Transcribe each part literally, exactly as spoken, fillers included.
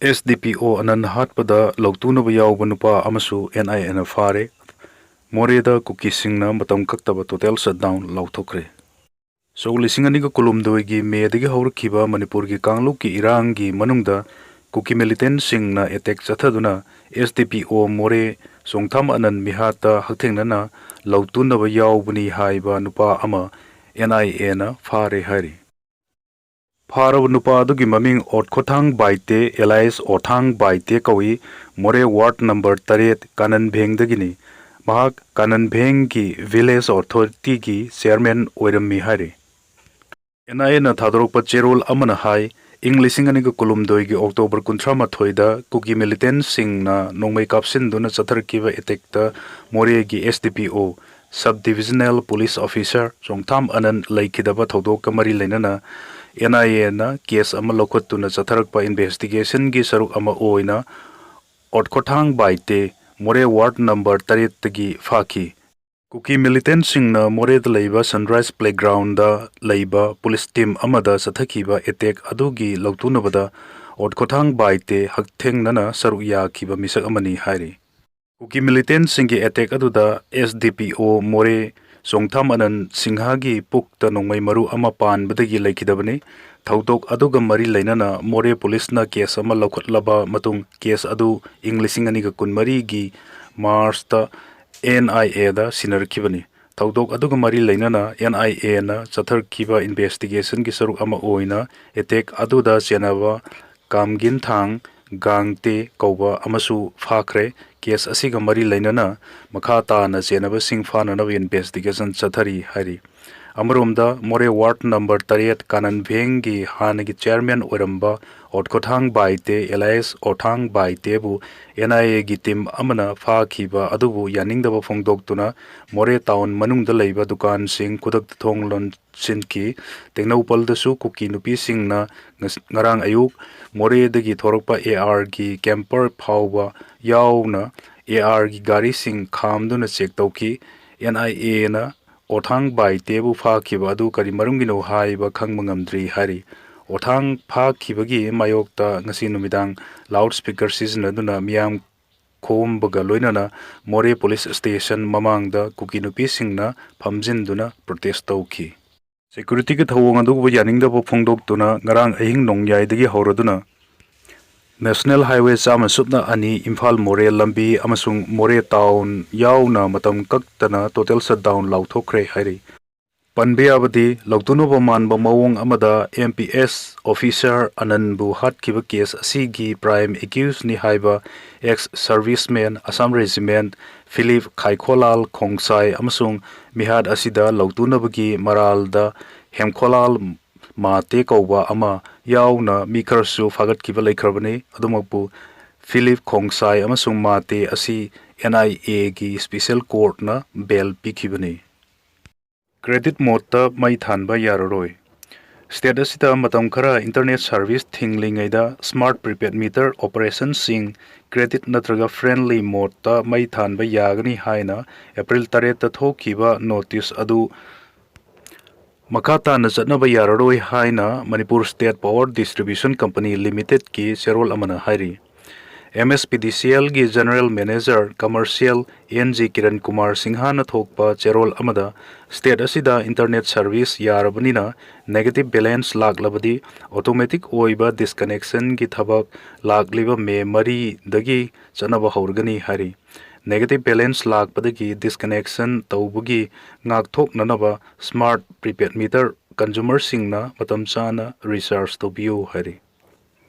S D ꯄꯤ ꯑꯣ ꯑꯅꯟ ꯍꯥꯠꯄꯗ ꯂꯧꯇꯨꯅꯕ ꯌꯥꯎꯕ ꯅꯨꯄꯥ ꯑꯃꯁꯨ ꯑꯦꯟ ꯑꯥꯏ ꯑꯦꯅ ꯐꯥꯔꯦ꯫ ꯃꯣꯔꯦꯗ ꯀꯨꯀꯤꯁꯤꯡꯅ ꯃꯇꯝ ꯀꯛꯇꯕ total shutdown ꯂꯥꯎꯊꯣꯛꯈ꯭ꯔꯦ꯫ ꯁꯣꯛ ꯂꯤꯁꯤꯡ ꯑꯅꯤꯒ ꯀꯨꯟꯍꯨꯝꯗꯣꯏꯒꯤ ꯃꯦꯗꯒꯤ ꯍꯧꯔꯛꯈꯤꯕ ꯃꯅꯤꯄꯨꯔꯒꯤ ꯀꯥꯡꯂꯨꯞꯀꯤ ꯏꯔꯥꯡꯒꯤ ꯃꯅꯨꯡꯗ ꯀꯨꯀꯤ militantꯁꯤꯡꯅ attack ꯆꯠꯊꯗꯨꯅ ꯑꯦꯁ ꯗꯤ ꯄꯤ ꯑꯣ ꯃꯣꯔꯦ ꯆꯣꯡꯊꯥꯝ ꯑꯅꯟ ꯃꯤꯍꯥꯠꯇ ꯍꯛꯊꯦꯡꯅꯅ ꯂꯧꯇꯨꯅꯕ ꯌꯥꯎꯕꯅꯤ ꯍꯥꯏꯕ ꯅꯨꯄꯥ ꯑꯃ ꯑꯦꯟ ꯑꯥꯏ ꯑꯦꯅ ꯐꯥꯔꯦ ꯍꯥꯏꯔꯤ꯫ ꯐꯥꯔꯕ ꯅꯨꯄꯥ ꯑꯗꯨꯒꯤ ꯃꯃꯤꯡ ꯑꯣꯠꯈꯣꯊꯥꯡ ꯕꯥꯏꯇꯦ alias ꯑꯣꯊꯥꯡ ꯕꯥꯏꯇꯦ ꯀꯧꯏ꯫ ꯃꯣꯔꯦ ward number ꯇꯔꯦꯠ ꯀꯥꯅꯟꯚꯦꯡꯗꯒꯤꯅꯤ꯫ ꯃꯍꯥꯛ ꯀꯥꯅꯟꯚꯦꯡꯒꯤ village authorityꯒꯤ chairman ꯑꯣꯏꯔꯝꯃꯤ ꯍꯥꯏꯔꯤ꯫ ꯑꯦꯟ ꯑꯥꯏ ꯑꯦꯅ ꯊꯥꯗꯣꯔꯛꯄ ꯆꯦꯔꯣꯜ ꯑꯃꯅ ꯍꯥꯏ, ꯏꯪ ꯂꯤꯁꯤꯡ ꯑꯅꯤꯒ ꯀꯨꯟꯍꯨꯝꯗꯣꯏꯒꯤ October ꯀꯨꯟꯊ꯭ꯔꯥ ꯃꯥꯊꯣꯏꯗ ꯀꯨꯀꯤ militantꯁꯤꯡꯅ ꯅꯣꯡꯃꯩ ꯀꯥꯞꯁꯤꯟꯗꯨꯅ ꯆꯠꯊꯔꯛꯈꯤꯕ attackꯇ ꯃꯣꯔꯦꯒꯤ ꯑꯦꯁ ꯗꯤ ꯄꯤ ꯑꯣ, Sub Divisional Police Officer, ꯆꯣꯡꯊꯥꯝ ꯑꯅꯟ ꯂꯩꯈꯤꯗꯕ ꯊꯧꯗꯣꯛꯀ ꯃꯔꯤ ꯂꯩꯅꯅ ꯑꯦꯟ ꯑꯥꯏ ꯑꯦꯅ case ꯑꯃ ꯂꯧꯈꯠꯇꯨꯅ ꯆꯠꯊꯔꯛꯄ investigationꯒꯤ ꯁꯔꯨꯛ ꯑꯃ ꯑꯣꯏꯅ ꯑꯣꯠꯈꯣꯊꯥꯡ ꯕꯥꯏꯇꯦ ꯃꯣꯔꯦ ward number ꯇꯔꯦꯠꯇꯒꯤ ꯐꯥꯈꯤ꯫ ꯀꯨꯀꯤ militantꯁꯤꯡꯅ ꯃꯣꯔꯦꯗ ꯂꯩꯕ Sunrise Playgroundꯗ ꯂꯩꯕ police team ꯑꯃꯗ ꯆꯠꯊꯈꯤꯕ attack ꯑꯗꯨꯒꯤ ꯂꯧꯇꯨꯅꯕꯗ ꯑꯣꯠꯈꯣꯊꯥꯡ ꯕꯥꯏꯇꯦ ꯍꯛꯊꯦꯡꯅꯅ ꯁꯔꯨꯛ ꯌꯥꯈꯤꯕ ꯃꯤꯁꯛ ꯑꯃꯅꯤ ꯍꯥꯏꯔꯤ꯫ ꯀꯨꯀꯤ militantꯁꯤꯡꯒꯤ attack ꯑꯗꯨꯗ ꯑꯦꯁ ꯗꯤ ꯄꯤ ꯑꯣ ꯃꯣꯔꯦ ꯆꯣꯡꯊꯥꯝ ꯑꯅꯟ ꯁꯤꯡꯍꯒꯤ ꯄꯨꯛꯇ ꯅꯣꯡꯃꯩ ꯃꯔꯨ ꯑꯃ ꯄꯥꯟꯕꯗꯒꯤ ꯂꯩꯈꯤꯗꯕꯅꯤ꯫ ꯊꯧꯗꯣꯛ ꯑꯗꯨꯒ ꯃꯔꯤ ꯂꯩꯅꯅ ꯃꯣꯔꯦ policeꯅ case ꯑꯃ ꯂꯧꯈꯠꯂꯕ ꯃꯇꯨꯡ case ꯑꯗꯨ ꯏꯪ ꯂꯤꯁꯤꯡ ꯑꯅꯤꯒ ꯀꯨꯟꯃꯔꯤꯒꯤ Marchꯇ ꯑꯦꯟ ꯑꯥꯏ ꯑꯦꯗ ꯁꯤꯟꯅꯔꯛꯈꯤꯕꯅꯤ꯫ ꯊꯧꯗꯣꯛ ꯑꯗꯨꯒ ꯃꯔꯤ ꯂꯩꯅꯅ ꯑꯦꯟ ꯑꯥꯏ ꯑꯦꯅ ꯆꯠꯊꯔꯛꯈꯤꯕ investigationꯒꯤ ꯁꯔꯨꯛ ꯑꯃ ꯑꯣꯏꯅ attack ꯑꯗꯨꯗ ꯆꯦꯟꯅꯕ ꯀꯥꯝꯒꯤꯟꯊꯥꯡ ꯒꯥꯡꯇꯦ ꯀꯧꯕ ꯑꯃꯁꯨ ꯐꯥꯈ꯭ꯔꯦ꯫ Case ꯑꯁꯤꯒ ꯃꯔꯤ ꯂꯩꯅꯅ ꯃꯈꯥ ꯇꯥꯅ ꯆꯦꯟꯅꯕꯁꯤꯡ ꯐꯥꯅꯅꯕ investigation ꯆꯠꯊꯔꯤ ꯍꯥꯏꯔꯤ꯫ ꯑꯃꯔꯣꯝꯗ ꯃꯣꯔꯦ ward number ꯇꯔꯦꯠ ꯀꯥꯅꯟꯚꯦꯡꯒꯤ ꯍꯥꯟꯅꯒꯤ chairman ꯑꯣꯏꯔꯝꯕ ꯑꯣꯠꯈꯣꯊꯥꯡ ꯕꯥꯏꯇꯦ alias ꯑꯣꯊꯥꯡ ꯕꯥꯏꯇꯦꯕꯨ ꯑꯦꯟ ꯑꯥꯏ ꯑꯦꯒꯤ team ꯑꯃꯅ ꯐꯥꯈꯤꯕ ꯑꯗꯨꯕꯨ ꯌꯥꯅꯤꯡꯗꯕ ꯐꯣꯡꯗꯣꯛꯇꯨꯅ ꯃꯣꯔꯦ town ꯃꯅꯨꯡꯗ ꯂꯩꯕ ꯗꯨꯀꯥꯟꯁꯤꯡ ꯈꯨꯗꯛꯇ ꯊꯣꯡ ꯂꯣꯟꯁꯤꯟꯈꯤ꯫ ꯇꯦꯡꯅꯧꯄꯜꯗꯁꯨ ꯀꯨꯀꯤ ꯅꯨꯄꯤꯁꯤꯡꯅ ꯉꯁ-, ꯉꯔꯥꯡ ꯑꯌꯨꯛ ꯃꯣꯔꯦꯗꯒꯤ ꯊꯣꯔꯛꯄ ꯑꯦ ꯑꯥꯔꯒꯤ camper ꯐꯥꯎꯕ ꯌꯥꯎꯅ ꯑꯦ ꯑꯥꯔꯒꯤ ꯒꯥꯔꯤꯁꯤꯡ ꯈꯥꯝꯗꯨꯅ check ꯇꯧꯈꯤ꯫ ꯑꯦꯟ ꯑꯥꯏ ꯑꯦꯅ ꯑꯣꯊꯥꯡ ꯕꯥꯏꯇꯦꯕꯨ ꯐꯥꯈꯤꯕ ꯑꯗꯨ ꯀꯔꯤ ꯃꯔꯝꯒꯤꯅꯣ ꯍꯥꯏꯕ ꯈꯪꯕ ꯉꯝꯗ꯭ꯔꯤ ꯍꯥꯏꯔꯤ꯫ ꯑꯣꯊꯥꯡ ꯐꯥꯈꯤꯕꯒꯤ ꯃꯥꯌꯣꯛꯇ ꯉꯁꯤ ꯅꯨꯃꯤꯗꯥꯡ loudspeaker ꯁꯤꯖꯤꯟꯅꯗꯨꯅ ꯃꯤꯌꯥꯝ ꯈꯣꯝꯕꯒ ꯂꯣꯏꯅꯅ ꯃꯣꯔꯦ police station ꯃꯃꯥꯡꯗ ꯀꯨꯀꯤ ꯅꯨꯄꯤꯁꯤꯡꯅ ꯐꯝꯖꯤꯟꯗꯨꯅ protest ꯇꯧꯈꯤ꯫ Securityꯒꯤ ꯊꯧꯑꯣꯡ ꯑꯗꯨꯕꯨ ꯌꯥꯅꯤꯡꯗꯕ ꯐꯣꯡꯗꯣꯛꯇꯨꯅ ꯉꯔꯥꯡ ꯑꯍꯤꯡ ꯅꯣꯡꯌꯥꯏꯗꯒꯤ ꯍꯧꯔꯗꯨꯅ National Highway ꯆꯥꯝꯃ ꯁꯨꯞꯅ ꯑꯅꯤ ꯏꯝꯐꯥꯜ ꯃꯣꯔꯦ ꯂꯝꯕꯤ ꯑꯃꯁꯨꯡ ꯃꯣꯔꯦ town ꯌꯥꯎꯅ ꯃꯇꯝ ꯀꯛꯇꯅ total shutdown ꯂꯥꯎꯊꯣꯛꯈ꯭ꯔꯦ ꯍꯥꯏꯔꯤ꯫ ꯄꯟꯕ ꯌꯥꯕꯗꯤ, ꯂꯧꯇꯨꯅꯕ ꯃꯥꯟꯕ ꯃꯑꯣꯡ ꯑꯃꯗ M P S officer ꯑꯅꯟꯕꯨ ꯍꯥꯠꯈꯤꯕ case ꯑꯁꯤꯒꯤ prime accusedꯅꯤ ꯍꯥꯏꯕ ex serviceman, Assam Regiment, Philip ꯈꯥꯏꯈꯣꯂꯥꯜ ꯈꯣꯡꯁꯥꯏ ꯑꯃꯁꯨꯡ ꯃꯤꯍꯥꯠ ꯑꯁꯤꯗ ꯂꯧꯇꯨꯅꯕꯒꯤ ꯃꯔꯥꯜꯗ ꯍꯦꯝꯈꯣꯂꯥꯜ ꯃꯥꯇꯦ ꯀꯧꯕ ꯑꯃ ꯌꯥꯎꯅ ꯃꯤ ꯈꯔꯁꯨ ꯐꯥꯒꯠꯈꯤꯕ ꯂꯩꯈ꯭ꯔꯕꯅꯤ꯫ ꯑꯗꯨꯃꯛꯄꯨ, ꯐꯤꯂꯤꯞ ꯈꯣꯡꯁꯥꯏ ꯑꯃꯁꯨꯡ ꯃꯥꯇꯦ ꯑꯁꯤ N I Aꯒꯤ special courtꯅ bail ꯄꯤꯈꯤꯕꯅꯤ꯫ Credit modeꯇ ꯃꯩ ꯊꯥꯟꯕ ꯌꯥꯔꯔꯣꯏ꯫ State ꯑꯁꯤꯗ ꯃꯇꯝ ꯈꯔ internet service ꯊꯤꯡꯂꯤꯉꯩꯗ smart prepaid meter operationꯁꯤꯡ credit ꯅꯠꯇ꯭ꯔꯒ friendly modeꯇ ꯃꯩ ꯊꯥꯟꯕ ꯌꯥꯒꯅꯤ ꯍꯥꯏꯅ April ꯇꯔꯦꯠꯇ ꯊꯣꯛꯈꯤꯕ notice ꯑꯗꯨ ꯃꯈꯥ ꯇꯥꯅ ꯆꯠꯅꯕ ꯌꯥꯔꯔꯣꯏ ꯍꯥꯏꯅ Manipur State Power Distribution Company Limitedꯀꯤ ꯆꯦꯔꯣꯜ ꯑꯃꯅ ꯍꯥꯏꯔꯤ꯫ M S P D C Lꯒꯤ General Manager Commercial N G Kiran Kumar ꯁꯤꯡꯍꯅ ꯊꯣꯛꯄ ꯆꯦꯔꯣꯜ ꯑꯃꯗ, state ꯑꯁꯤꯗ internet service ꯌꯥꯔꯕꯅꯤꯅ negative balance ꯂꯥꯛꯂꯕꯗꯤ automatic ꯑꯣꯏꯕ disconnectionꯒꯤ ꯊꯕꯛ ꯂꯥꯛꯂꯤꯕ May ꯃꯔꯤꯗꯒꯤ ꯆꯠꯅꯕ ꯍꯧꯔꯒꯅꯤ ꯍꯥꯏꯔꯤ꯫ Negative balance ꯂꯥꯛꯄꯗꯒꯤ disconnection ꯇꯧꯕꯒꯤ ꯉꯥꯛꯊꯣꯛꯅꯅꯕ smart prepaid meter consumerꯁꯤꯡꯅ ꯃꯇꯝ ꯆꯥꯅ recharge ꯇꯧꯕꯤꯌꯨ ꯍꯥꯏꯔꯤ꯫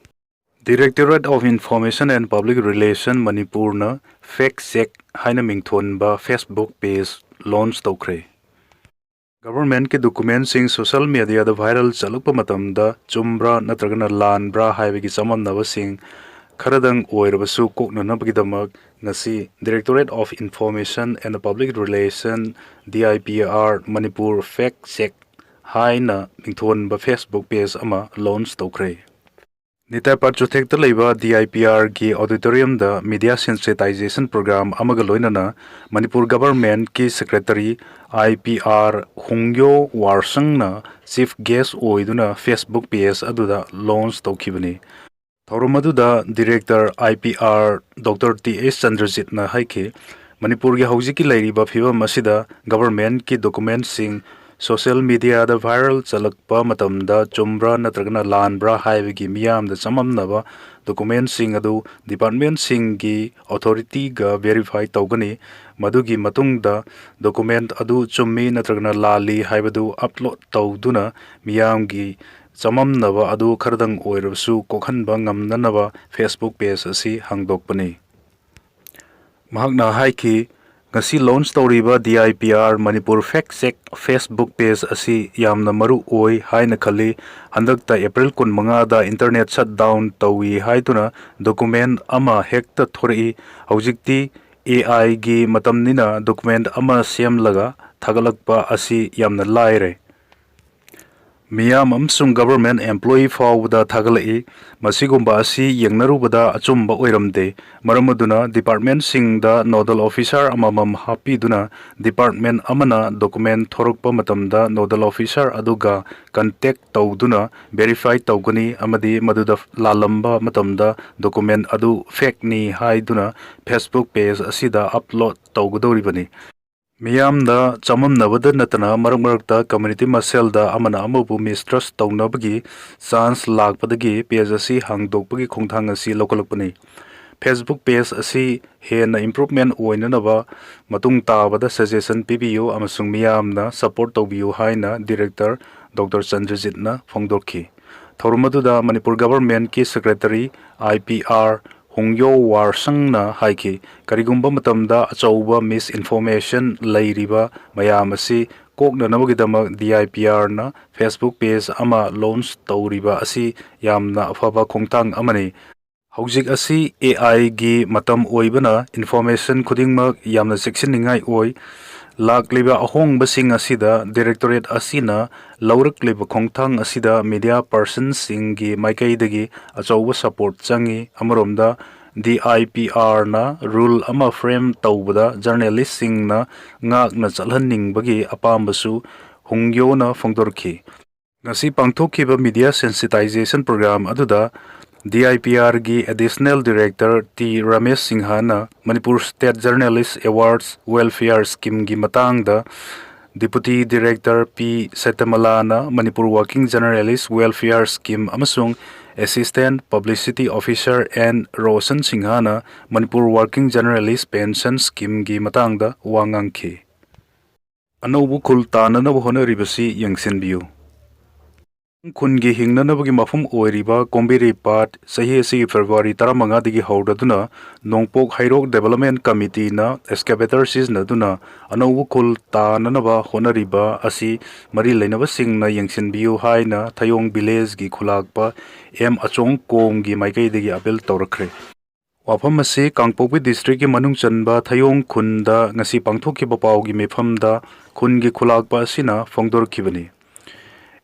Directorate of Information and Public Relation ꯃꯅꯤꯄꯨꯔꯅ Fact Check ꯍꯥꯏꯅ ꯃꯤꯡꯊꯣꯟꯕ Facebook page launch ꯇꯧꯈ꯭ꯔꯦ꯫ Governmentꯀꯤ documentꯁꯤꯡ social mediaꯗ viral ꯆꯠꯂꯛꯄ ꯃꯇꯝꯗ ꯆꯨꯝꯕ꯭ꯔꯥ ꯅꯠꯇ꯭ꯔꯒꯅ ꯂꯥꯟꯕ꯭ꯔꯥ ꯍꯥꯏꯕꯒꯤ ꯆꯃꯝꯅꯕꯁꯤꯡ ꯈꯔꯗꯪ ꯑꯣꯏꯔꯕꯁꯨ ꯀꯣꯛꯅꯅꯕꯒꯤꯗꯃꯛ ꯉꯁꯤ Directorate of Information and Public Relation, D I P R, Manipur Fact Check ꯍꯥꯏꯅ ꯃꯤꯡꯊꯣꯟꯕ Facebook page ꯑꯃ launch ꯇꯧꯈ꯭ꯔꯦ꯫ ꯅꯤꯇꯥꯏ ꯄꯥꯠ ꯆꯨꯊꯦꯛꯇ ꯂꯩꯕ D I P Rꯒꯤ auditoriumꯗ media sensitization program ꯑꯃꯒ ꯂꯣꯏꯅꯅ Manipur governmentꯀꯤ secretary I P R ꯍꯣꯡꯌꯣ ꯋꯥꯔꯁꯪꯅ chief guest ꯑꯣꯏꯗꯨꯅ Facebook page ꯑꯗꯨꯗ launch ꯇꯧꯈꯤꯕꯅꯤ꯫ ꯊꯧꯔꯝ ꯑꯗꯨꯗ director I P R Doctor T H ꯆꯟꯗ꯭ꯔꯖꯤꯠꯅ ꯍꯥꯏꯈꯤ, ꯃꯅꯤꯄꯨꯔꯒꯤ ꯍꯧꯖꯤꯛꯀꯤ ꯂꯩꯔꯤꯕ ꯐꯤꯕꯝ ꯑꯁꯤꯗ governmentꯀꯤ documentꯁꯤꯡ social mediaꯗ viral ꯆꯠꯂꯛꯄ ꯃꯇꯝꯗ ꯆꯨꯝꯕ꯭ꯔꯥ ꯅꯠꯇ꯭ꯔꯒꯅ ꯂꯥꯟꯕ꯭ꯔꯥ ꯍꯥꯏꯕꯒꯤ ꯃꯤꯌꯥꯝꯗ ꯆꯃꯝꯅꯕ documentꯁꯤꯡ ꯑꯗꯨ departmentꯁꯤꯡꯒꯤ authorityꯒ verify ꯇꯧꯒꯅꯤ꯫ ꯃꯗꯨꯒꯤ ꯃꯇꯨꯡꯗ document ꯑꯗꯨ ꯆꯨꯝꯃꯤ ꯅꯠꯇ꯭ꯔꯒꯅ ꯂꯥꯜꯂꯤ ꯍꯥꯏꯕꯗꯨ upload ꯇꯧꯗꯨꯅ ꯃꯤꯌꯥꯝꯒꯤ ꯆꯃꯝꯅꯕ ꯑꯗꯨ ꯈꯔꯗꯪ ꯑꯣꯏꯔꯕꯁꯨ ꯀꯣꯛꯍꯟꯕ ꯉꯝꯅꯅꯕ Facebook page ꯑꯁꯤ ꯍꯥꯡꯗꯣꯛꯄꯅꯤ꯫ ꯃꯍꯥꯛꯅ ꯍꯥꯏꯈꯤ, ꯉꯁꯤ launch ꯇꯧꯔꯤꯕ D I P R Manipur Fact Check Facebook page ꯑꯁꯤ ꯌꯥꯝꯅ ꯃꯔꯨ ꯑꯣꯏ ꯍꯥꯏꯅ ꯈꯜꯂꯤ꯫ ꯍꯟꯗꯛꯇ April ꯀꯨꯟꯃꯉꯥꯗ internet shutdown ꯇꯧꯏ ꯍꯥꯏꯗꯨꯅ document ꯑꯃ ꯍꯦꯛꯇ ꯊꯣꯔꯛꯏ꯫ ꯍꯧꯖꯤꯛꯇꯤ A Iꯒꯤ ꯃꯇꯝꯅꯤꯅ document ꯑꯃ ꯁꯦꯝꯂꯒ ꯊꯥꯒꯠꯂꯛꯄ ꯑꯁꯤ ꯌꯥꯝꯅ ꯂꯥꯏꯔꯦ꯫ ꯃꯤꯌꯥꯝ ꯑꯃꯁꯨꯡ government employee ꯐꯥꯎꯕꯗ ꯊꯥꯒꯠꯂꯛꯏ꯫ ꯃꯁꯤꯒꯨꯝꯕ ꯑꯁꯤ ꯌꯦꯡꯅꯔꯨꯕꯗ ꯑꯆꯨꯝꯕ ꯑꯣꯏꯔꯝꯗꯦ꯫ ꯃꯔꯝ ꯑꯗꯨꯅ departmentꯁꯤꯡꯗ nodal officer ꯑꯃꯃꯝ ꯍꯥꯞꯄꯤꯗꯨꯅ department ꯑꯃꯅ document ꯊꯣꯔꯛꯄ ꯃꯇꯝꯗ nodal officer ꯑꯗꯨꯒ contact ꯇꯧꯗꯨꯅ verify ꯇꯧꯒꯅꯤ ꯑꯃꯗꯤ ꯃꯗꯨꯗ ꯂꯥꯜꯂꯝꯕ ꯃꯇꯝꯗ document ꯑꯗꯨ fakeꯅꯤ ꯍꯥꯏꯗꯨꯅ Facebook page ꯑꯁꯤꯗ upload ꯇꯧꯒꯗꯧꯔꯤꯕꯅꯤ꯫ ꯃꯤꯌꯥꯝꯗ ꯆꯃꯝꯅꯕꯗ ꯅꯠꯇꯅ ꯃꯔꯛ ꯃꯔꯛꯇ community ꯃꯁꯦꯜꯗ ꯑꯃꯅ ꯑꯃꯕꯨ mistrust ꯇꯧꯅꯕꯒꯤ chance ꯂꯥꯛꯄꯗꯒꯤ page ꯑꯁꯤ ꯍꯥꯡꯗꯣꯛꯄꯒꯤ ꯈꯣꯡꯊꯥꯡ ꯑꯁꯤ ꯂꯧꯈꯠꯂꯛꯄꯅꯤ꯫ Facebook page ꯑꯁꯤ ꯍꯦꯟꯅ improvement ꯑꯣꯏꯅꯅꯕ ꯃꯇꯨꯡ ꯇꯥꯕꯗ suggestion ꯄꯤꯕꯤꯌꯨ ꯑꯃꯁꯨꯡ ꯃꯤꯌꯥꯝꯅ support ꯇꯧꯕꯤꯌꯨ ꯍꯥꯏꯅ director Doctor ꯆꯟꯗ꯭ꯔꯖꯤꯠꯅ ꯐꯣꯡꯗꯣꯛꯈꯤ꯫ ꯊꯧꯔꯝ ꯑꯗꯨꯗ Manipur governmentꯀꯤ secretary I P R ꯍꯣꯡꯌꯣ ꯋꯥꯔꯁꯪꯅ ꯍꯥꯏꯈꯤ, ꯀꯔꯤꯒꯨꯝꯕ ꯃꯇꯝꯗ ꯑꯆꯧꯕ misinformation ꯂꯩꯔꯤꯕ ꯃꯌꯥꯝ ꯑꯁꯤ ꯀꯣꯛꯅꯅꯕꯒꯤꯗꯃꯛ D I P Rꯅ Facebook page ꯑꯃ launch ꯇꯧꯔꯤꯕ ꯑꯁꯤ ꯌꯥꯝꯅ ꯑꯐꯕ ꯈꯣꯡꯊꯥꯡ ꯑꯃꯅꯤ꯫ ꯍꯧꯖꯤꯛ ꯑꯁꯤ A Iꯒꯤ ꯃꯇꯝ ꯑꯣꯏꯕꯅ information ꯈꯨꯗꯤꯡꯃꯛ ꯌꯥꯝꯅ ꯆꯦꯛꯁꯤꯟꯅꯤꯡꯉꯥꯏ ꯑꯣꯏ꯫ ꯂꯥꯛꯂꯤꯕ ꯑꯍꯣꯡꯕꯁꯤꯡ ꯑꯁꯤꯗ directorate ꯑꯁꯤꯅ ꯂꯧꯔꯛꯂꯤꯕ ꯈꯣꯡꯊꯥꯡ ꯑꯁꯤꯗ media personꯁꯤꯡꯒꯤ ꯃꯥꯏꯀꯩꯗꯒꯤ ꯑꯆꯧꯕ support ꯆꯪꯏ꯫ ꯑꯃꯔꯣꯝꯗ, D I P Rꯅ rule ꯑꯃ frame ꯇꯧꯕꯗ journalistꯁꯤꯡꯅ ꯉꯥꯛꯅ ꯆꯠꯍꯟꯅꯤꯡꯕꯒꯤ ꯑꯄꯥꯝꯕꯁꯨ ꯍꯨꯡꯌꯣꯅ ꯐꯣꯡꯗꯣꯔꯛꯈꯤ꯫ ꯉꯁꯤ ꯄꯥꯡꯊꯣꯛꯈꯤꯕ media sensitization program ꯑꯗꯨꯗ D I P Rꯒꯤ additional director T Ramesh ꯁꯤꯡꯍꯅ Manipur State Journalist Awards Welfare Schemeꯒꯤ ꯃꯇꯥꯡꯗ, deputy director P ꯁꯇ꯭ꯌꯃꯂꯥꯅ Manipur Working Journalist Welfare Scheme ꯑꯃꯁꯨꯡ assistant publicity officer N Roshan ꯁꯤꯡꯍꯅ ꯃꯅꯤꯄꯨꯔ Working Journalist Pension Schemeꯒꯤ ꯃꯇꯥꯡꯗ ꯋꯥ ꯉꯥꯡꯈꯤ꯫ ꯑꯅꯧꯕ ꯈꯨꯜ ꯇꯥꯅꯅꯕ ꯍꯣꯠꯅꯔꯤꯕꯁꯤ ꯌꯦꯡꯁꯤꯟꯕꯤꯌꯨ꯫ ꯈꯨꯟꯒꯤ ꯍꯤꯡꯅꯅꯕꯒꯤ ꯃꯐꯝ ꯑꯣꯏꯔꯤꯕ ꯀꯣꯝꯕꯤꯔꯩ ꯄꯥꯠ ꯆꯍꯤ ꯑꯁꯤꯒꯤ February ꯇꯔꯥꯃꯉꯥꯗꯒꯤ ꯍꯧꯔꯗꯨꯅ ꯅꯣꯡꯄꯣꯛ ꯍꯩꯔꯣꯛ Development Committeeꯅ excavator ꯁꯤꯖꯤꯟꯅꯗꯨꯅ ꯑꯅꯧꯕ ꯈꯨꯜ ꯇꯥꯅꯅꯕ ꯍꯣꯠꯅꯔꯤꯕ ꯑꯁꯤ ꯃꯔꯤ ꯂꯩꯅꯕꯁꯤꯡꯅ ꯌꯦꯡꯁꯤꯟꯕꯤꯌꯨ ꯍꯥꯏꯅ ꯊꯌꯣꯡ villageꯒꯤ ꯈꯨꯂꯥꯛꯄ M ꯑꯆꯣꯡꯀꯣꯝꯒꯤ ꯃꯥꯏꯀꯩꯗꯒꯤ appeal ꯇꯧꯔꯛꯈ꯭ꯔꯦ꯫ ꯋꯥꯐꯝ ꯑꯁꯤ ꯀꯥꯡꯄꯣꯛꯄꯤ districtꯀꯤ ꯃꯅꯨꯡ ꯆꯟꯕ ꯊꯌꯣꯡ ꯈꯨꯟꯗ ꯉꯁꯤ ꯄꯥꯡꯊꯣꯛꯈꯤꯕ ꯄꯥꯎꯒꯤ ꯃꯤꯐꯝꯗ ꯈꯨꯟꯒꯤ ꯈꯨꯂꯥꯛꯄ ꯑꯁꯤꯅ ꯐꯣꯡꯗꯣꯔꯛꯈꯤꯕꯅꯤ꯫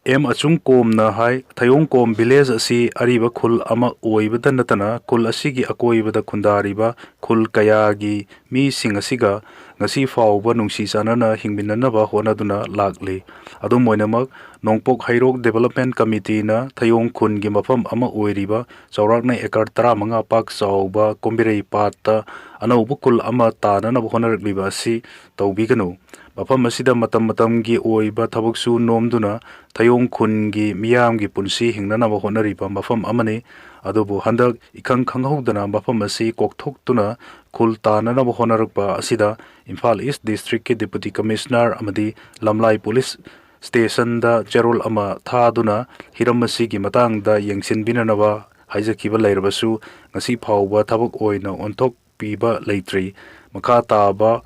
M ꯑꯆꯨꯡꯀꯣꯝꯅ ꯍꯥꯏ, ꯊꯌꯣꯡꯀꯣꯝ village ꯑꯁꯤ ꯑꯔꯤꯕ ꯈꯨꯜ ꯑꯃ ꯑꯣꯏꯕꯗ ꯅꯠꯇꯅ ꯈꯨꯜ ꯑꯁꯤꯒꯤ ꯑꯀꯣꯏꯕꯗ ꯈꯨꯟꯗꯥꯔꯤꯕ ꯈꯨꯜ ꯀꯌꯥꯒꯤ ꯃꯤꯁꯤꯡ ꯑꯁꯤꯒ ꯉꯁꯤ ꯐꯥꯎꯕ ꯅꯨꯡꯁꯤ ꯆꯥꯟꯅꯅ ꯍꯤꯡꯃꯤꯟꯅꯅꯕ ꯍꯣꯠꯅꯗꯨꯅ ꯂꯥꯛꯂꯤ꯫ ꯑꯗꯨꯝ ꯑꯣꯏꯅꯃꯛ, ꯅꯣꯡꯄꯣꯛ ꯍꯩꯔꯣꯛ Development Committeeꯅ ꯊꯌꯣꯡ ꯈꯨꯟꯒꯤ ꯃꯐꯝ ꯑꯃ ꯑꯣꯏꯔꯤꯕ ꯆꯥꯎꯔꯥꯛꯅ acre ꯇꯔꯥꯃꯉꯥ ꯄꯥꯛ ꯆꯥꯎꯕ ꯀꯣꯝꯕꯤꯔꯩ ꯄꯥꯠꯇ ꯑꯅꯧꯕ ꯈꯨꯜ ꯑꯃ ꯇꯥꯅꯅꯕ ꯍꯣꯠꯅꯔꯛꯂꯤꯕ ꯑꯁꯤ ꯇꯧꯕꯤꯒꯅꯨ꯫ ꯃꯐꯝ ꯑꯁꯤꯗ ꯃꯇꯝ ꯃꯇꯝꯒꯤ ꯑꯣꯏꯕ ꯊꯕꯛꯁꯨ ꯅꯣꯝꯗꯨꯅ ꯊꯌꯣꯡ ꯈꯨꯟꯒꯤ ꯃꯤꯌꯥꯝꯒꯤ ꯄꯨꯟꯁꯤ ꯍꯤꯡꯅꯅꯕ ꯍꯣꯠꯅꯔꯤꯕ ꯃꯐꯝ ꯑꯃꯅꯤ꯫ ꯑꯗꯨꯕꯨ ꯍꯟꯗꯛ ꯏꯈꯪ ꯈꯪꯍꯧꯗꯅ ꯃꯐꯝ ꯑꯁꯤ ꯀꯣꯛꯊꯣꯛꯇꯨꯅ ꯈꯨꯜ ꯇꯥꯅꯅꯕ ꯍꯣꯠꯅꯔꯛꯄ ꯑꯁꯤꯗ ꯏꯝꯐꯥꯜ East Districtꯀꯤ Deputy Commissioner ꯑꯃꯗꯤ ꯂꯝꯂꯥꯏ Police Stationꯗ ꯆꯦꯔꯣꯜ ꯑꯃ ꯊꯥꯗꯨꯅ ꯍꯤꯔꯝ ꯑꯁꯤꯒꯤ ꯃꯇꯥꯡꯗ ꯌꯦꯡꯁꯤꯟꯕꯤꯅꯅꯕ ꯍꯥꯏꯖꯈꯤꯕ ꯂꯩꯔꯕꯁꯨ, ꯉꯁꯤ ꯐꯥꯎꯕ ꯊꯕꯛ ꯑꯣꯏꯅ ꯑꯣꯟꯊꯣꯛꯄꯤꯕ ꯂꯩꯇ꯭ꯔꯤ꯫ ꯃꯈꯥ ꯇꯥꯕ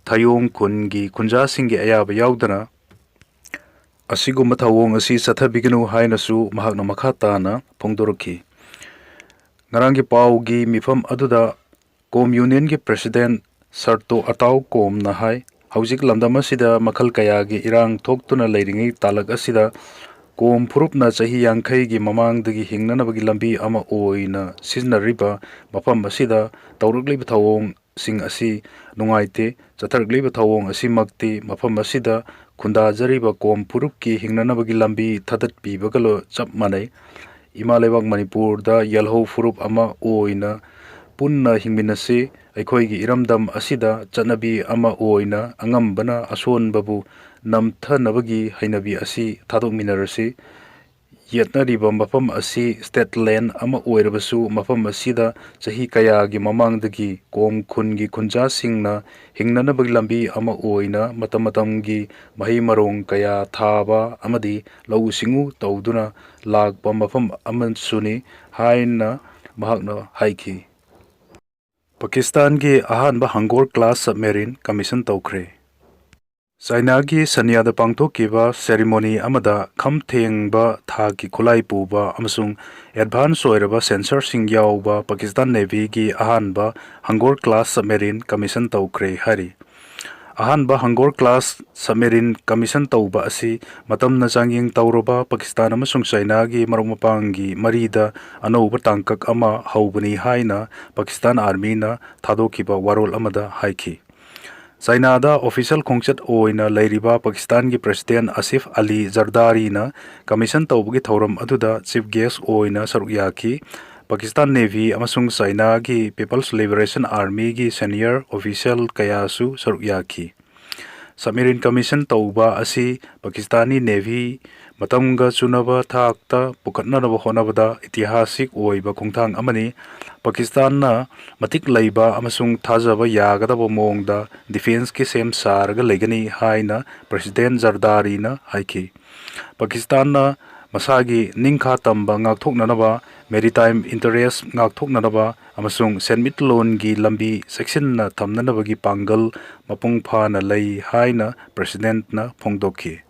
ꯊꯌꯣꯡ ꯈꯨꯟꯒꯤ ꯈꯨꯟꯖꯥꯁꯤꯡꯒꯤ ꯑꯌꯥꯕ ꯌꯥꯎꯗꯅ ꯑꯁꯤꯒꯨꯝꯕ ꯊꯧꯑꯣꯡ ꯑꯁꯤ ꯆꯠꯊꯕꯤꯒꯅꯨ ꯍꯥꯏꯅꯁꯨ ꯃꯍꯥꯛꯅ ꯃꯈꯥ ꯇꯥꯅ ꯐꯣꯡꯗꯣꯔꯛꯈꯤ꯫ ꯉꯔꯥꯡꯒꯤ ꯄꯥꯎꯒꯤ ꯃꯤꯐꯝ ꯑꯗꯨꯗ ꯀꯣꯝ Unionꯒꯤ President ꯁꯔꯇꯣ ꯑꯇꯥꯎ ꯀꯣꯝꯅ ꯍꯥꯏ, ꯍꯧꯖꯤꯛ ꯂꯝꯗꯝ ꯑꯁꯤꯗ ꯃꯈꯜ ꯀꯌꯥꯒꯤ ꯏꯔꯥꯡ ꯊꯣꯛꯇꯨꯅ ꯂꯩꯔꯤꯉꯩ ꯇꯥꯂꯛ ꯑꯁꯤꯗ ꯀꯣꯝ ꯐꯨꯔꯨꯞꯅ ꯆꯍꯤ ꯌꯥꯡꯈꯩꯒꯤ ꯃꯃꯥꯡꯗꯒꯤ ꯍꯤꯡꯅꯅꯕꯒꯤ ꯂꯝꯕꯤ ꯑꯃ ꯑꯣꯏꯅ ꯁꯤꯖꯤꯟꯅꯔꯤꯕ ꯃꯐꯝ ꯑꯁꯤꯗ ꯇꯧꯔꯛꯂꯤꯕ ꯊꯧꯑꯣꯡꯁꯤꯡ ꯑꯁꯤ ꯅꯨꯡꯉꯥꯏꯇꯦ꯫ ꯆꯠꯊꯔꯛꯂꯤꯕ ꯊꯧꯑꯣꯡ ꯑꯁꯤꯃꯛꯇꯤ ꯃꯐꯝ ꯑꯁꯤꯗ ꯈꯨꯟꯗꯥꯖꯔꯤꯕ ꯀꯣꯝ ꯐꯨꯔꯨꯞꯀꯤ ꯍꯤꯡꯅꯅꯕꯒꯤ ꯂꯝꯕꯤ ꯊꯥꯗꯠꯄꯤꯕꯒ ꯂꯣ-, ꯆꯞ ꯃꯥꯟꯅꯩ꯫ ꯏꯃꯥ ꯂꯩꯕꯥꯛ ꯃꯅꯤꯄꯨꯔꯗ ꯌꯦꯜꯍꯧ ꯐꯨꯔꯨꯞ ꯑꯃ ꯑꯣꯏꯅ ꯄꯨꯟꯅ ꯍꯤꯡꯃꯤꯟꯅꯁꯤ꯫ ꯑꯩꯈꯣꯏꯒꯤ ꯏꯔꯝꯗꯝ ꯑꯁꯤꯗ ꯆꯠꯅꯕꯤ ꯑꯃ ꯑꯣꯏꯅ ꯑꯉꯝꯕꯅ ꯑꯁꯣꯟꯕꯕꯨ ꯅꯝꯊꯅꯕꯒꯤ ꯍꯩꯅꯕꯤ ꯑꯁꯤ ꯊꯥꯗꯣꯛꯃꯤꯟꯅꯔꯁꯤ꯫ ꯌꯦꯠꯅꯔꯤꯕ ꯃꯐꯝ ꯑꯁꯤ state land ꯑꯃ ꯑꯣꯏꯔꯕꯁꯨ, ꯃꯐꯝ ꯑꯁꯤꯗ ꯆꯍꯤ ꯀꯌꯥꯒꯤ ꯃꯃꯥꯡꯗꯒꯤ ꯀꯣꯝ ꯈꯨꯟꯒꯤ ꯈꯨꯟꯖꯥꯁꯤꯡꯅ ꯍꯤꯡꯅꯅꯕꯒꯤ ꯂꯝꯕꯤ ꯑꯃ ꯑꯣꯏꯅ ꯃꯇꯝ ꯃꯇꯝꯒꯤ ꯃꯍꯩ ꯃꯔꯣꯡ ꯀꯌꯥ ꯊꯥꯕ ꯑꯃꯗꯤ ꯂꯧꯎ ꯁꯤꯡꯎ ꯇꯧꯗꯨꯅ ꯂꯥꯛꯄ ꯃꯐꯝ ꯑꯃꯁꯨꯅꯤ ꯍꯥꯏꯅ ꯃꯍꯥꯛꯅ ꯍꯥꯏꯈꯤ꯫ ꯄꯥꯀꯤꯁꯇꯥꯟꯒꯤ ꯑꯍꯥꯟꯕ ꯍꯪꯒꯣꯔ class submarine commission ꯇꯧꯈ꯭ꯔꯦ꯫ ꯆꯥꯏꯅꯥꯒꯤ ꯁꯅꯤꯌꯥꯗ ꯄꯥꯡꯊꯣꯛꯈꯤꯕ ceremony ꯑꯃꯗ ꯈꯝ ꯊꯦꯡꯕ ꯊꯥꯛꯀꯤ ꯈꯨꯠꯂꯥꯏ ꯄꯨꯕ ꯑꯃꯁꯨꯡ advance ꯑꯣꯏꯔꯕ sensorꯁꯤꯡ ꯌꯥꯎꯕ ꯄꯥꯀꯤꯁꯇꯥꯟ Navyꯒꯤ ꯑꯍꯥꯟꯕ ꯍꯪꯒꯣꯔ class submarine commission ꯇꯧꯈ꯭ꯔꯦ ꯍꯥꯏꯔꯤ꯫ ꯑꯍꯥꯟꯕ ꯍꯪꯒꯣꯔ class submarine commission ꯇꯧꯕ ꯑꯁꯤ ꯃꯇꯝꯅ ꯆꯥꯡꯌꯦꯡ ꯇꯧꯔꯕ ꯄꯥꯀꯤꯁꯇꯥꯟ ꯑꯃꯁꯨꯡ ꯆꯥꯏꯅꯥꯒꯤ ꯃꯔꯨꯞ ꯃꯄꯥꯡꯒꯤ ꯃꯔꯤꯗ ꯑꯅꯧꯕ ꯇꯥꯡꯀꯛ ꯑꯃ ꯍꯧꯕꯅꯤ ꯍꯥꯏꯅ ꯄꯥꯀꯤꯁꯇꯥꯟ Armyꯅ ꯊꯥꯗꯣꯛꯈꯤꯕ ꯋꯥꯔꯣꯜ ꯑꯃꯗ ꯍꯥꯏꯈꯤ꯫ ꯆꯥꯏꯅꯥꯗ official ꯈꯣꯡꯆꯠ ꯑꯣꯏꯅ ꯂꯩꯔꯤꯕ ꯄꯥꯀꯤꯁꯇꯥꯟꯒꯤ President ꯑꯁꯤꯐ ꯑꯂꯤ ꯖꯔꯗꯥꯔꯤꯅ commission ꯇꯧꯕꯒꯤ ꯊꯧꯔꯝ ꯑꯗꯨꯗ chief guest ꯑꯣꯏꯅ ꯁꯔꯨꯛ ꯌꯥꯈꯤ꯫ ꯄꯥꯀꯤꯁꯇꯥꯟ Navy ꯑꯃꯁꯨꯡ ꯆꯥꯏꯅꯥꯒꯤ People's Liberation Armyꯒꯤ senior official ꯀꯌꯥꯁꯨ ꯁꯔꯨꯛ ꯌꯥꯈꯤ꯫ Submarine commission ꯇꯧꯕ ꯑꯁꯤ ꯄꯥꯀꯤꯁꯇꯥꯅꯤ Navy ꯃꯇꯝꯒ ꯆꯨꯅꯕ ꯊꯥꯛꯇ ꯄꯨꯈꯠꯅꯅꯕ ꯍꯣꯠꯅꯕꯗ ꯏꯇꯤꯍꯥꯁꯤꯛ ꯑꯣꯏꯕ ꯈꯣꯡꯊꯥꯡ ꯑꯃꯅꯤ꯫ ꯄꯥꯀꯤꯁꯇꯥꯟꯅ ꯃꯇꯤꯛ ꯂꯩꯕ ꯑꯃꯁꯨꯡ ꯊꯥꯖꯕ ꯌꯥꯒꯗꯕ ꯃꯑꯣꯡꯗ defenceꯀꯤ ꯁꯦꯝ ꯁꯥꯔꯒ ꯂꯩꯒꯅꯤ ꯍꯥꯏꯅ President ꯖꯔꯗꯥꯔꯤꯅ ꯍꯥꯏꯈꯤ꯫ ꯄꯥꯀꯤꯁꯇꯥꯟꯅ ꯃꯁꯥꯒꯤ ꯅꯤꯡꯈꯥ ꯇꯝꯕ ꯉꯥꯛꯊꯣꯛꯅꯅꯕ, maritime interest ꯉꯥꯛꯊꯣꯛꯅꯅꯕ ꯑꯃꯁꯨꯡ ꯁꯦꯟꯃꯤꯠꯂꯣꯟꯒꯤ ꯂꯝꯕꯤ ꯆꯦꯛꯁꯤꯟꯅ ꯊꯝꯅꯅꯕꯒꯤ ꯄꯥꯡꯒꯜ ꯃꯄꯨꯡ ꯐꯥꯅ ꯂꯩ ꯍꯥꯏꯅ Presidentꯅ ꯐꯣꯡꯗꯣꯛꯈꯤ꯫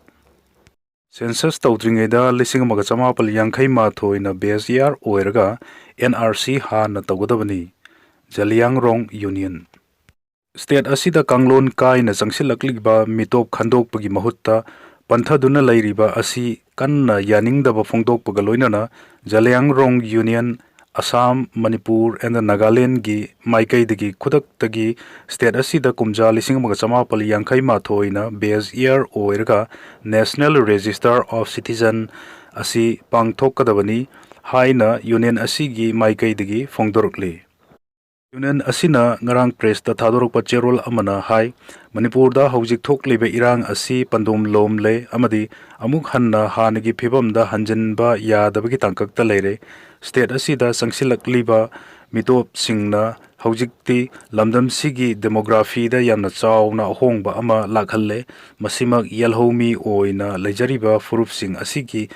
Census ꯇꯧꯗ꯭ꯔꯤꯉꯩꯗ ꯂꯤꯁꯤꯡ ꯑꯃꯒ ꯆꯃꯥꯄꯜ ꯌꯥꯡꯈꯩ ꯃꯥꯊꯣꯏꯅ base year ꯑꯣꯏꯔꯒ N R C ꯍꯥꯟꯅ ꯇꯧꯒꯗꯕꯅꯤ꯫ ꯖꯂꯤꯌꯥꯡꯔꯣꯡ Union꯫ State ꯑꯁꯤꯗ ꯀꯥꯡꯂꯣꯟ ꯀꯥꯏꯅ ꯆꯪꯁꯤꯜꯂꯛꯂꯤꯕ ꯃꯤꯇꯣꯞ ꯈꯟꯗꯣꯛꯄꯒꯤ ꯃꯍꯨꯠꯇ ꯄꯟꯊꯗꯨꯅ ꯂꯩꯔꯤꯕ ꯑꯁꯤ ꯀꯟꯅ ꯌꯥꯅꯤꯡꯗꯕ ꯐꯣꯡꯗꯣꯛꯄꯒ ꯂꯣꯏꯅꯅ ꯖꯂꯤꯌꯥꯡꯔꯣꯡ Union, ꯑꯁꯥꯝ, ꯃꯅꯤꯄꯨꯔ and ꯅꯥꯒꯥꯂꯦꯟꯒꯤ ꯃꯥꯏꯀꯩꯗꯒꯤ ꯈꯨꯗꯛꯇꯒꯤ state ꯑꯁꯤꯗ ꯀꯨꯝꯖꯥ ꯂꯤꯁꯤꯡ ꯑꯃꯒ ꯆꯃꯥꯄꯜ ꯌꯥꯡꯈꯩ ꯃꯥꯊꯣꯏꯅ base year ꯑꯣꯏꯔꯒ National Register of Citizen ꯑꯁꯤ ꯄꯥꯡꯊꯣꯛꯀꯗꯕꯅꯤ ꯍꯥꯏꯅ Union ꯑꯁꯤꯒꯤ ꯃꯥꯏꯀꯩꯗꯒꯤ ꯐꯣꯡꯗꯣꯔꯛꯂꯤ꯫ Union ꯑꯁꯤꯅ ꯉꯔꯥꯡ pressꯇ ꯊꯥꯗꯣꯔꯛꯄ ꯆꯦꯔꯣꯜ ꯑꯃꯅ ꯍꯥꯏ, ꯃꯅꯤꯄꯨꯔꯗ ꯍꯧꯖꯤꯛ ꯊꯣꯛꯂꯤꯕ ꯏꯔꯥꯡ ꯑꯁꯤ ꯄꯟꯗꯣꯝ ꯂꯣꯝꯂꯦ ꯑꯃꯗꯤ ꯑꯃꯨꯛ ꯍꯟꯅ ꯍꯥꯟꯅꯒꯤ ꯐꯤꯕꯝꯗ ꯍꯟꯖꯤꯟꯕ ꯌꯥꯗꯕꯒꯤ ꯇꯥꯡꯀꯛꯇ ꯂꯩꯔꯦ꯫ State ꯑꯁꯤꯗ ꯆꯪꯁꯤꯜꯂꯛꯂꯤꯕ ꯃꯤꯇꯣꯞꯁꯤꯡꯅ ꯍꯧꯖꯤꯛꯇꯤ ꯂꯝꯗꯝꯁꯤꯒꯤ demographyꯗ ꯌꯥꯝꯅ ꯆꯥꯎꯅ ꯑꯍꯣꯡꯕ ꯑꯃ ꯂꯥꯛꯍꯜꯂꯦ꯫ ꯃꯁꯤꯃꯛ ꯌꯦꯜꯍꯧꯃꯤ ꯑꯣꯏꯅ ꯂꯩꯖꯔꯤꯕ ꯐꯨꯔꯨꯞꯁꯤꯡ ꯑꯁꯤꯒꯤ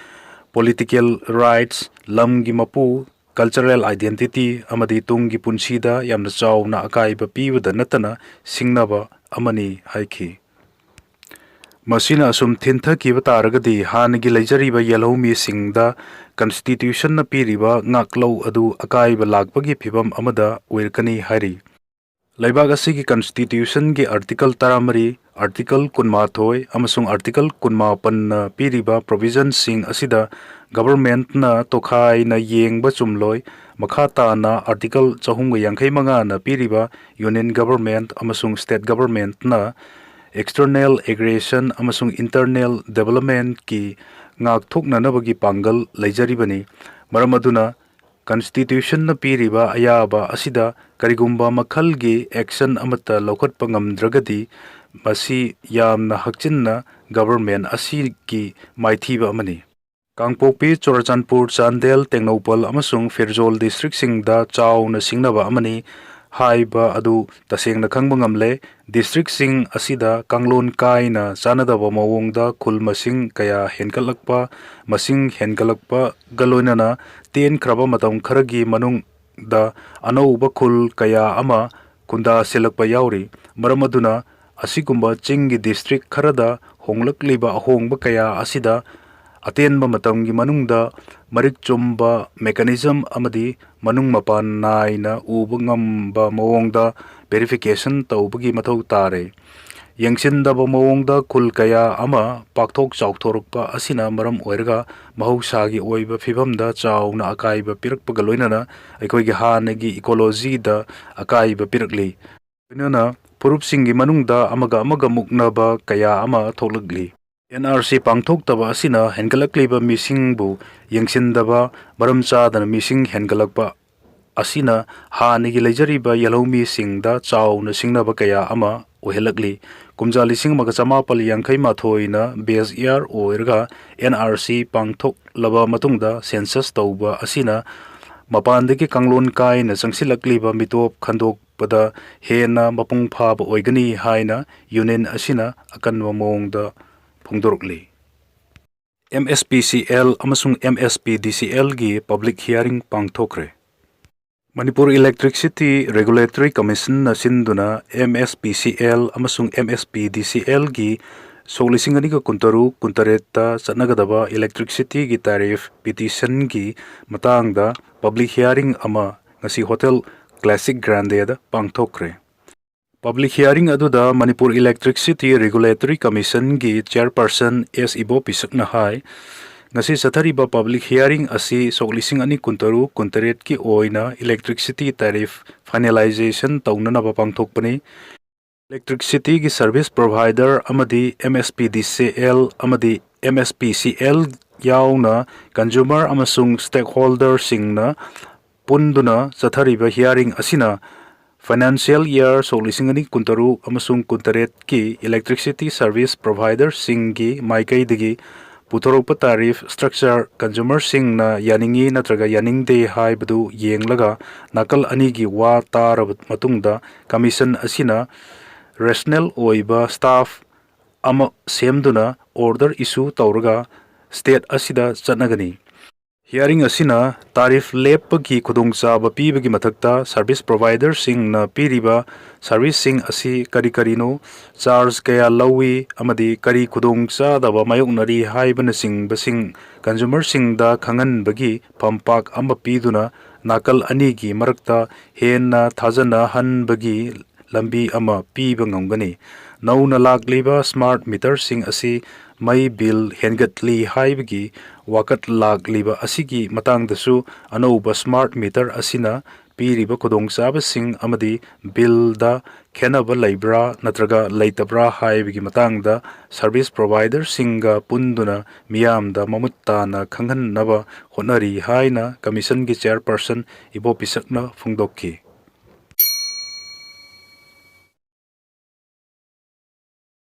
political rights, ꯂꯝꯒꯤ ꯃꯄꯨ, cultural identity ꯑꯃꯗꯤ ꯇꯨꯡꯒꯤ ꯄꯨꯟꯁꯤꯗ ꯌꯥꯝꯅ ꯆꯥꯎꯅ ꯑꯀꯥꯏꯕ ꯄꯤꯕꯗ ꯅꯠꯇꯅ ꯁꯤꯡꯅꯕ ꯑꯃꯅꯤ ꯍꯥꯏꯈꯤ꯫ ꯃꯁꯤꯅ ꯑꯁꯨꯝ ꯊꯤꯟꯊꯈꯤꯕ ꯇꯥꯔꯒꯗꯤ ꯍꯥꯟꯅꯒꯤ ꯂꯩꯖꯔꯤꯕ ꯌꯦꯜꯍꯧꯃꯤꯁꯤꯡꯗ constitutionꯅ ꯄꯤꯔꯤꯕ ꯉꯥꯛꯂꯧ ꯑꯗꯨ ꯑꯀꯥꯏꯕ ꯂꯥꯛꯄꯒꯤ ꯐꯤꯕꯝ ꯑꯃꯗ ꯑꯣꯏꯔꯛꯀꯅꯤ ꯍꯥꯏꯔꯤ꯫ ꯂꯩꯕꯥꯛ ꯑꯁꯤꯒꯤ constitutionꯒꯤ article ꯇꯔꯥꯃꯔꯤ, article ꯀꯨꯟꯃꯥꯊꯣꯏ ꯑꯃꯁꯨꯡ article ꯀꯨꯟꯃꯥꯄꯟꯅ ꯄꯤꯔꯤꯕ provisionꯁꯤꯡ ꯑꯁꯤꯗ governmentꯅ ꯇꯣꯈꯥꯏꯅ ꯌꯦꯡꯕ ꯆꯨꯝꯂꯣꯏ꯫ ꯃꯈꯥ ꯇꯥꯅ article ꯆꯍꯨꯝꯒ ꯌꯥꯡꯈꯩ ꯃꯉꯥꯅ ꯄꯤꯔꯤꯕ union government ꯑꯃꯁꯨꯡ state governmentꯅ external aggression ꯑꯃꯁꯨꯡ internal developmentꯀꯤ ꯉꯥꯛꯊꯣꯛꯅꯅꯕꯒꯤ ꯄꯥꯡꯒꯜ ꯂꯩꯖꯔꯤꯕꯅꯤ꯫ ꯃꯔꯝ ꯑꯗꯨꯅ constitutionꯅ ꯄꯤꯔꯤꯕ ꯑꯌꯥꯕ ꯑꯁꯤꯗ ꯀꯔꯤꯒꯨꯝꯕ ꯃꯈꯜꯒꯤ action ꯑꯃꯠꯇ ꯂꯧꯈꯠꯄ ꯉꯝꯗ꯭ꯔꯒꯗꯤ ꯃꯁꯤ ꯌꯥꯝꯅ ꯍꯛꯆꯤꯟꯅ government ꯑꯁꯤꯒꯤ ꯃꯥꯏꯊꯤꯕ ꯑꯃꯅꯤ꯫ ꯀꯥꯡꯄꯣꯛꯄꯤ, ꯆꯨꯔꯆꯥꯟꯄꯨꯔ, ꯆꯥꯟꯗꯦꯜ, ꯇꯦꯡꯅꯧꯄꯜ ꯑꯃꯁꯨꯡ ꯐꯤꯔꯖꯣꯜ districtꯁꯤꯡꯗ ꯆꯥꯎꯅ ꯁꯤꯡꯅꯕ ꯑꯃꯅꯤ ꯍꯥꯏꯕ ꯑꯗꯨ ꯇꯁꯦꯡꯅ ꯈꯪꯕ ꯉꯝꯂꯦ꯫ Districtꯁꯤꯡ ꯑꯁꯤꯗ ꯀꯥꯡꯂꯣꯟ ꯀꯥꯏꯅ ꯆꯥꯟꯅꯗꯕ ꯃꯑꯣꯡꯗ ꯈꯨꯜ ꯃꯁꯤꯡ ꯀꯌꯥ ꯍꯦꯟꯒꯠꯂꯛꯄ, ꯃꯁꯤꯡ ꯍꯦꯟꯒꯠꯂꯛꯄꯒ ꯂꯣꯏꯅꯅ ꯇꯦꯟꯈ꯭ꯔꯕ ꯃꯇꯝ ꯈꯔꯒꯤ ꯃꯅꯨꯡꯗ ꯑꯅꯧꯕ ꯈꯨꯜ ꯀꯌꯥ ꯑꯃ ꯈꯨꯟꯗꯥꯁꯤꯜꯂꯛꯄ ꯌꯥꯎꯔꯤ꯫ ꯃꯔꯝ ꯑꯗꯨꯅ ꯑꯁꯤꯒꯨꯝꯕ ꯆꯤꯡꯒꯤ district ꯈꯔꯗ ꯍꯣꯡꯂꯛꯂꯤꯕ ꯑꯍꯣꯡꯕ ꯀꯌꯥ ꯑꯁꯤꯗ ꯑꯇꯦꯟꯕ ꯃꯇꯝꯒꯤ ꯃꯅꯨꯡꯗ ꯃꯔꯤꯛ ꯆꯨꯝꯕ mechanism ꯑꯃꯗꯤ ꯃꯅꯨꯡ ꯃꯄꯥꯟ ꯅꯥꯏꯅ ꯎꯕ ꯉꯝꯕ ꯃꯑꯣꯡꯗ verification ꯇꯧꯕꯒꯤ ꯃꯊꯧ ꯇꯥꯔꯦ꯫ ꯌꯦꯡꯁꯤꯟꯗꯕ ꯃꯑꯣꯡꯗ ꯈꯨꯜ ꯀꯌꯥ ꯑꯃ ꯄꯥꯛꯊꯣꯛ ꯆꯥꯎꯊꯣꯔꯛꯄ ꯑꯁꯤꯅ ꯃꯔꯝ ꯑꯣꯏꯔꯒ ꯃꯍꯧꯁꯥꯒꯤ ꯑꯣꯏꯕ ꯐꯤꯕꯝꯗ ꯆꯥꯎꯅ ꯑꯀꯥꯏꯕ ꯄꯤꯔꯛꯄꯒ ꯂꯣꯏꯅꯅ ꯑꯩꯈꯣꯏꯒꯤ ꯍꯥꯟꯅꯒꯤ ecologyꯗ ꯑꯀꯥꯏꯕ ꯄꯤꯔꯛꯂꯤ꯫ ꯂꯣꯏꯅꯅ ꯐꯨꯔꯨꯞꯁꯤꯡꯒꯤ ꯃꯅꯨꯡꯗ ꯑꯃꯒ ꯑꯃꯒ ꯃꯨꯛꯅꯕ ꯀꯌꯥ ꯑꯃ ꯊꯣꯛꯂꯛꯂꯤ꯫ N R C ꯄꯥꯡꯊꯣꯛꯇꯕ ꯑꯁꯤꯅ ꯍꯦꯟꯒꯠꯂꯛꯂꯤꯕ ꯃꯤꯁꯤꯡꯕꯨ ꯌꯦꯡꯁꯤꯟꯗꯕ, ꯃꯔꯝ ꯆꯥꯗꯅ ꯃꯤꯁꯤꯡ ꯍꯦꯟꯒꯠꯂꯛꯄ ꯑꯁꯤꯅ ꯍꯥꯟꯅꯒꯤ ꯂꯩꯖꯔꯤꯕ ꯌꯦꯜꯍꯧꯃꯤꯁꯤꯡꯗ ꯆꯥꯎꯅ ꯁꯤꯡꯅꯕ ꯀꯌꯥ ꯑꯃ ꯑꯣꯏꯍꯜꯂꯛꯂꯤ꯫ ꯀꯨꯝꯖꯥ ꯂꯤꯁꯤꯡ ꯑꯃꯒ ꯆꯃꯥꯄꯜ ꯌꯥꯡꯈꯩ ꯃꯥꯊꯣꯏꯅ base year ꯑꯣꯏꯔꯒ N R C ꯄꯥꯡꯊꯣꯛꯂꯕ ꯃꯇꯨꯡꯗ census ꯇꯧꯕ ꯑꯁꯤꯅ ꯃꯄꯥꯟꯗꯒꯤ ꯀꯥꯡꯂꯣꯟ ꯀꯥꯏꯅ ꯆꯪꯁꯤꯜꯂꯛꯂꯤꯕ ꯃꯤꯇꯣꯞ ꯈꯟꯗꯣꯛꯄꯗ ꯍꯦꯟꯅ ꯃꯄꯨꯡ ꯐꯥꯕ ꯑꯣꯏꯒꯅꯤ ꯍꯥꯏꯅ union ꯑꯁꯤꯅ ꯑꯀꯟꯕ ꯃꯑꯣꯡꯗ ꯐꯣꯡꯗꯣꯔꯛꯂꯤ꯫ M S P C L ꯑꯃꯁꯨꯡ M S P D C Lꯒꯤ public hearing ꯄꯥꯡꯊꯣꯛꯈ꯭ꯔꯦ꯫ Manipur Electricity Regulatory Commissionꯅ ꯁꯤꯟꯗꯨꯅ M S P C L ꯑꯃꯁꯨꯡ M S P D C Lꯒꯤ ꯁꯣꯛ ꯂꯤꯁꯤꯡ ꯑꯅꯤꯒ ꯀꯨꯟꯇꯔꯨꯛ ꯀꯨꯟꯇꯔꯦꯠꯇ ꯆꯠꯅꯒꯗꯕ electricityꯒꯤ tariff petitionꯒꯤ ꯃꯇꯥꯡꯗ public hearing ꯑꯃ ꯉꯁꯤ Hotel Classic Grandeꯗ ꯄꯥꯡꯊꯣꯛꯈ꯭ꯔꯦ꯫ Public hearing ꯑꯗꯨꯗ Manipur Electricity Regulatory Commissionꯒꯤ chairperson S ꯏꯕꯣꯄꯤꯁꯛꯅ ꯍꯥꯏ, ꯉꯁꯤ ꯆꯠꯊꯔꯤꯕ public hearing ꯑꯁꯤ ꯁꯣꯛ ꯂꯤꯁꯤꯡ ꯑꯅꯤ ꯀꯨꯟꯇꯔꯨꯛ ꯀꯨꯟꯇꯔꯦꯠꯀꯤ ꯑꯣꯏꯅ electricity tariff finalization ꯇꯧꯅꯅꯕ ꯄꯥꯡꯊꯣꯛꯄꯅꯤ꯫ Electricityꯒꯤ service provider ꯑꯃꯗꯤ M S P D C L ꯑꯃꯗꯤ M S P C L ꯌꯥꯎꯅ consumer ꯑꯃꯁꯨꯡ stakeholderꯁꯤꯡꯅ ꯄꯨꯟꯗꯨꯅ ꯆꯠꯊꯔꯤꯕ hearing ꯑꯁꯤꯅ financial year ꯁꯣꯛ ꯂꯤꯁꯤꯡ ꯑꯅꯤ ꯀꯨꯟꯇꯔꯨꯛ ꯑꯃꯁꯨꯡ ꯀꯨꯟꯇꯔꯦꯠꯀꯤ electricity service providerꯁꯤꯡꯒꯤ ꯃꯥꯏꯀꯩꯗꯒꯤ ꯄꯨꯊꯣꯔꯛꯄ tariff structure consumerꯁꯤꯡꯅ ꯌꯥꯅꯤꯡꯏ ꯅꯠꯇ꯭ꯔꯒ ꯌꯥꯅꯤꯡꯗꯦ ꯍꯥꯏꯕꯗꯨ ꯌꯦꯡꯂꯒ ꯅꯥꯀꯜ ꯑꯅꯤꯒꯤ ꯋꯥ ꯇꯥꯔꯕ ꯃꯇꯨꯡꯗ commission ꯑꯁꯤꯅ rational ꯑꯣꯏꯕ staff ꯑꯃ ꯁꯦꯝꯗꯨꯅ order issue ꯇꯧꯔꯒ state ꯑꯁꯤꯗ ꯆꯠꯅꯒꯅꯤ꯫ ꯍꯤꯌꯥꯔꯤꯡ ꯑꯁꯤꯅ ꯇꯥꯔꯤꯐ ꯂꯦꯞꯄꯒꯤ ꯈꯨꯗꯣꯡꯆꯥꯕ ꯄꯤꯕꯒꯤ ꯃꯊꯛꯇ ꯁꯔꯚꯤꯁ ꯄ꯭ꯔꯣꯚꯥꯏꯗꯔꯁꯤꯡꯅ ꯄꯤꯔꯤꯕ ꯁꯔꯚꯤꯁꯁꯤꯡ ꯑꯁꯤ ꯀꯔꯤ ꯀꯔꯤꯅꯣ, ꯆꯥꯔꯖ ꯀꯌꯥ ꯂꯧꯏ ꯑꯃꯗꯤ ꯀꯔꯤ ꯈꯨꯗꯣꯡꯆꯥꯗꯕ ꯃꯥꯌꯣꯛꯅꯔꯤ ꯍꯥꯏꯕꯅꯆꯤꯡꯕꯁꯤꯡ ꯀꯟꯖꯨꯃꯔꯁꯤꯡꯗ ꯈꯪꯍꯟꯕꯒꯤ ꯐꯝꯄꯥꯛ ꯑꯃ ꯄꯤꯗꯨꯅ ꯅꯥꯀꯜ ꯑꯅꯤꯒꯤ ꯃꯔꯛꯇ ꯍꯦꯟꯅ ꯊꯥꯖꯅꯍꯟꯕꯒꯤ ꯂꯝꯕꯤ ꯑꯃ ꯄꯤꯕ ꯉꯝꯒꯅꯤ꯫ ꯅꯧꯅ ꯂꯥꯛꯂꯤꯕ ꯁ꯭ꯃꯥꯔꯠ ꯃꯤꯇꯔꯁꯤꯡ ꯑꯁꯤ ꯃꯩ ꯕꯤꯜ ꯍꯦꯟꯒꯠꯂꯤ ꯍꯥꯏꯕꯒꯤ ꯋꯥꯀꯠ ꯂꯥꯛꯂꯤꯕ ꯑꯁꯤꯒꯤ ꯃꯇꯥꯡꯗꯁꯨ ꯑꯅꯧꯕ ꯁ꯭ꯃꯥꯔꯠ ꯃꯤꯇꯔ ꯑꯁꯤꯅ ꯄꯤꯔꯤꯕ ꯈꯨꯗꯣꯡꯆꯥꯕꯁꯤꯡ ꯑꯃꯗꯤ ꯕꯤꯜꯗ ꯈꯦꯠꯅꯕ ꯂꯩꯕ꯭ꯔꯥ ꯅꯠꯇ꯭ꯔꯒ ꯂꯩꯇꯕ꯭ꯔꯥ ꯍꯥꯏꯕꯒꯤ ꯃꯇꯥꯡꯗ ꯁꯔꯚꯤꯁ ꯄ꯭ꯔꯣꯚꯥꯏꯗꯔꯁꯤꯡꯒ ꯄꯨꯟꯗꯨꯅ ꯃꯤꯌꯥꯝꯗ ꯃꯃꯨꯠ ꯇꯥꯅ ꯈꯪꯍꯟꯅꯕ ꯍꯣꯠꯅꯔꯤ ꯍꯥꯏꯅ ꯀꯃꯤꯁꯟꯒꯤ ꯆꯦꯌꯔꯄꯔꯁꯟ ꯏꯕꯣ ꯄꯤꯁꯛꯅ ꯐꯣꯡꯗꯣꯛꯈꯤ꯫